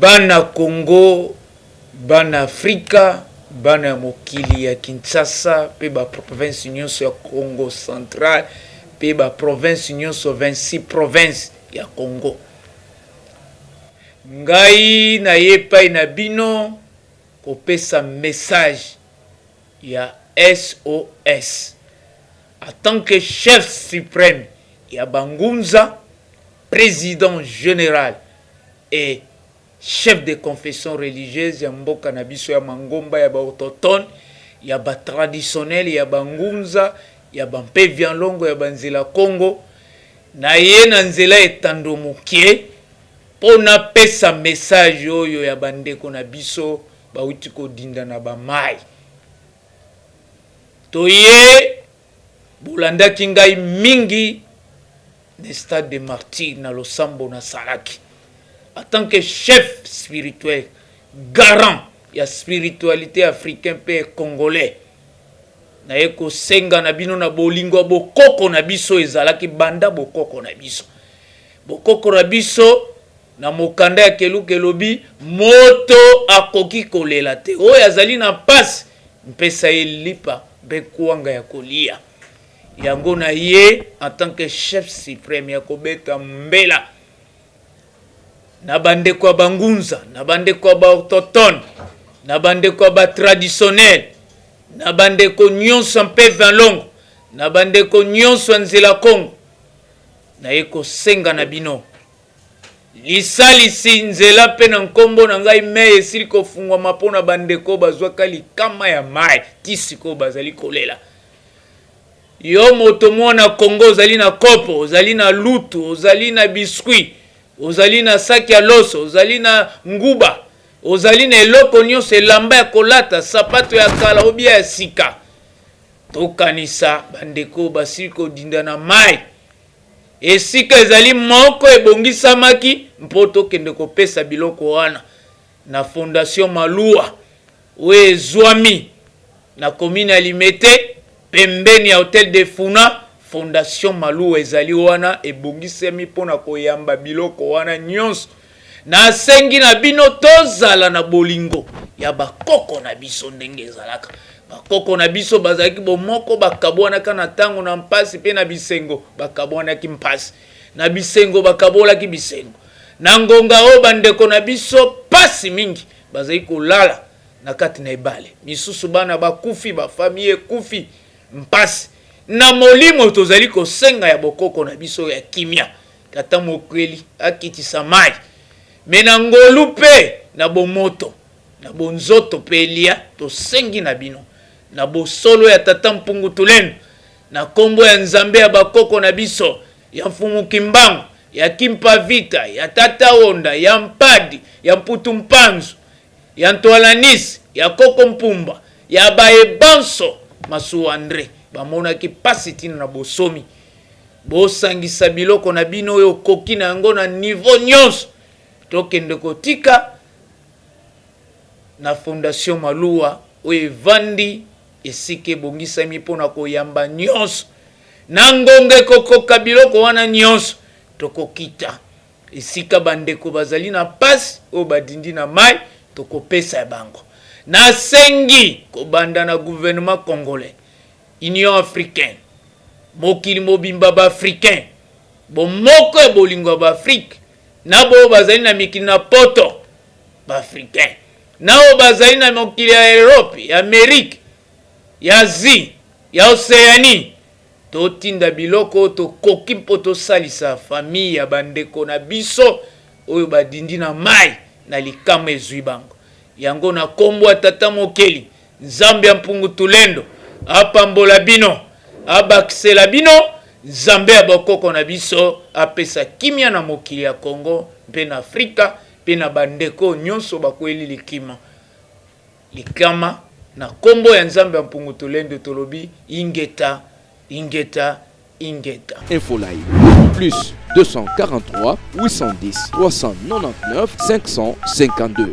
Bana Congo, bana Afrika, bana ya mokili ya Kinshasa mpe ba province nyonso ya Congo central mpe ba province nyonso 26 province ya Congo. Ngai naye epai na bino kopesa message ya SOS en tant que chef supreme ya bangunza, president general et chef de confession religieuse ya mboka na biso ya mangomba ya ba autochtone, ya ba traditionnel, ya bangunza, ya ba mpevianlongo, ya banzela Congo. Naye na nzela etando moke mpo napesa message oyo ya bandeko na biso bawuti kodinda na ba mayi. Toye bolandaki ngai mingi na stade de martyr na losambo nasalaki en tant que chef spirituel garant ya spiritualité africain mpe congolais. Naye kosenga na bino na bolingo ya bokoko na biso ezalaki banda bokoko na biso. Bokoko na biso na mokanda ya Keluka elobi moto akoki kolela te, oyo azali na mpasi mpesa ye lipa mpe kwanga ya kolia. Yango na ye en tant que chef supreme ya kobeta mbela na bandeko ya bangunza, na bandeko ya baautochtone, na bandeko ya batraditionnel, na bandeko nyonso mpe vinlongo, na bandeko nyonso ya nzela Kongo, naye kosenga na bino lisalisi nzela mpe na nkombo na ngai mei esili kofungwama mpo na bandeko bazwaka likama ya mai ti sikoyo bazali kolela. Yo moto mwana Congo ozali na kopo, ozali na lutu, ozali na biscuit, ozali na saki ya loso, ozali na nguba, ozali na eloko nyonso, elamba ya kolata, sapato ya kala obia ya sika. Tokanisa bandeko basili kodinda na mai. Esika ezali moko ebongisamaki mpo tokende kopesa biloko wana na Fondation Malua oyo ezwami na commune ya Limete pembeni ya Hotel de Funa. Fondation Malua ezali wana ebongisami mpo na koyamba biloko wana nyonso. Nasengi na bino tozala na bolingo ya bakoko na biso ndenge ezalaka. Bakoko na biso bazalaki bomoko, bakabwanaka na ntango na mpasi mpe na bisengo, bakabwanaki mpasi na bisengo, bakabolaki bisengo. Na ngonga oyo bandeko na biso mpasi mingi bazali kolala na kati na ebale, misusu bana bakufi, bafamille ekufi, mpasi na molimo. Tozali kosenga ya bokoko na biso ya kimia, Tata Mokeli akitisa mai me na ngolu mpe na bomoto na bonzoto mpe elia. Tosengi na bino na bosolo ya Tata Mpungu Tulendo, na kombo ya Nzambe ya bakoko na biso, ya Mfumu Kimbangu, ya Kimpa Vita, ya Tata Wonda, ya Mpadi, ya Mputu Mpanzu, ya Ntwalanisi, ya Koko Mpumba, ya baye banso Masuwa Andre bamonaki pasi tina na bosomi. Bosangisa biloko na bino oyo okoki na yango na niveau nyonso, tokende kotika na Fondation Maluwa oyo evandi esika ebongisami mpo na koyamba nyonso. Na ngonga ekokoka biloko wana nyonso, tokokita esika bandeko bazali na mpasi oyo badindi na mai, tokopesa ya bango. Nasengi kobanda na gouvernement congolais, Union africaine, mokili mobimba, ba-africain, bomoko ya bolingo ya ba-Afrique, na boyo bazali na mikili na poto, ba-africain, na oyo bazali na mokili ya Europe, ya Amerique, ya Asie, ya Oceanie, totinda biloko oyo tokoki mpo tosalisa famille ya bandeko na biso oyo badindi na mai na likama ezwi bango. Yango na kombo ya Tata Mokeli, Nzambe ya Mpungu Tulendo apambola bino, abakisela bino. Nzambe ya bokoko na biso apesa kimia na mokili ya Congo mpe na Afrika mpe na bandeko nyonso bakweli likima likama. Na kombo ya Nzambe ya Mpungu Tulendo tolobi ingeta, ingeta, ingeta. Info Live plus 243 810 399 552.